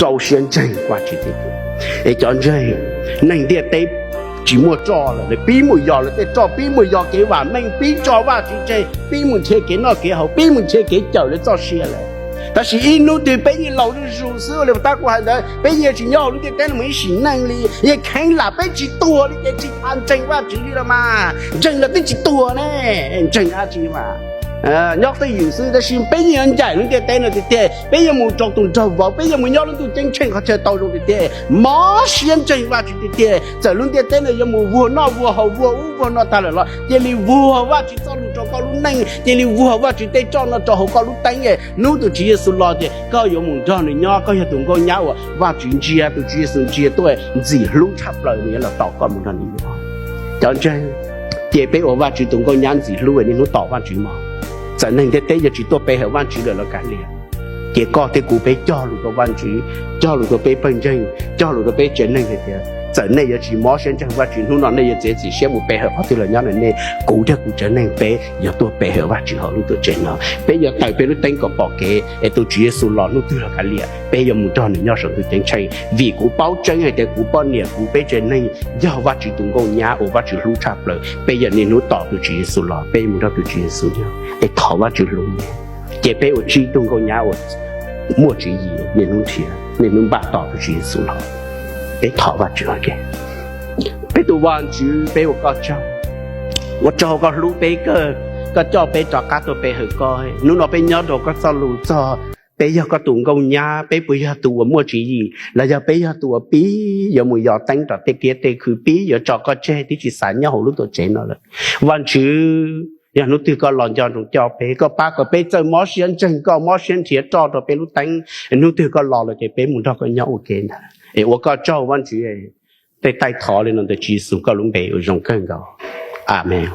rau siab ntseeg Vajtswv tiag tiag. Es cov ntseeg, neeg ntiaj teb tsis muaj roj lawm, pib mus yog lawv tej roj, pib mus yog kev vam meej, pib tso Vajtswv tseg, pib mus nrhiav kev noj kev haus, pib mus nrhiav kev cawm lawv txoj sia lawm. Tab sis ib hnub twg peb yeej laus zuj zus xwb li tab kuv hais ntawd, peb yeej tsis nyob hauv lub ntiaj teb no mus ib sim neej li, yeej kheev lam peb tsis tuag li ces tsis ntseeg Vajtswv li los mas. Ntseeg los twb tsis tuag ne, ntseeg dab tsi mas. Nyob twj ywm xwb, tab sis peb yeej yuav ncaim lub ntiaj teb no tiag tiag, peb yuav mus rau tus nraug vauv, peb yuav mus nyob lub ntuj ceeb tsheej qhov chaw tau zoo tiag tiag. Mob siab ntseeg Vajtswv tiag tiag, txawm lub ntiaj teb no yuav mus vuag noj vuag haus vuag ub vuag no tag lawm los cia li vuag Vajtswv txoj lus rau koj lub neej, cia li vuag Vajtswv tej roj no rau hauv koj lub teeb. Hnub tus Tswv Yexus los ces koj yuav mus nrog nws nyob, koj yog tus nkauj nyab uas Vajtswv ntsia, tus Tswv Yexus ntsia tuaj ntxim hlub tshaj plaws, nws yuav los tos koj mus nrog nws nyob. Cov ntseeg, ces peb ua Vajtswv tus nkauj nyab ntxim hlub niaj hnub tos Vajtswv mog. Txawm neeg ntiaj teb yuav tsis tuaj pe hawm Vajtswv lawm los kav liam, ces koj thiab kuv peb cog lus rau Vajtswv, cog lus rau peb pawg ntseeg, cog lus rau peb tsev neeg hais tias txawm nej yuav tsis mob siab ntseeg Vajtswv, hnub no nej yuav txiav txim siab mus pe hawm qhov twg los nyob, nej, kuv thiab kuv tsev neeg peb yuav tuaj pe hawm Vajtswv hauv lub tuam tsev no. Peb yuav taws peb lub teeb kom pom kev es tus Tswv Yexus los hnub twg los kav liam, peb yuav mus nrog nws nyob saum ntuj ceeb tsheej, vim kuv paub tseeb hais tias kuv poj niam, kuv peb tsev neeg yog Vajtswv tus nkauj nyab uas Vajtswv hlub tshaj plaws. Peb yuav niaj hnub tos tus Tswv Yexus los, peb mus nrog tus Tswv Yexus nyob es thov Vajtswv hlub. Ces peb ua tsib tug nkauj nyab uas muaj tswv yim, niaj hnub nrhiav, niaj hnub npaj tos tus Tswv Yexus los. Peb thov Vajtswv ua ke. Peb tus Vajtswv, peb ua koj tsaug, ua tsaug koj hlub peb kawg, koj coj peb rov qab tuaj pe hawm koj. Hnub no peb nyob rau koj txoj lus txog peb yog koj tus nkauj nyab, peb puas yog tus uas muaj tswv yim los yog peb yog tus uas pib yuav mus yos teeb rau tej kiab tej khw, pib yuav tso koj tseg, twb tsis xav nyob hauv lub tuam tsev no lawm. Vajtswv, yog hnub twg koj los nco ntsoov coj peb, koj pab kom peb txawj mob siab ntseeg koj, mob siab nrhiav roj rau peb lub teeb. Hnub twg koj los lawm ces peb mus nrog koj nyob ua ke ntag. Es ua koj tsaug Vajtswv. Tej taij thov li no ntawm Tswv Yexus koj lub npe uas zoo kawg nkaus. Amees.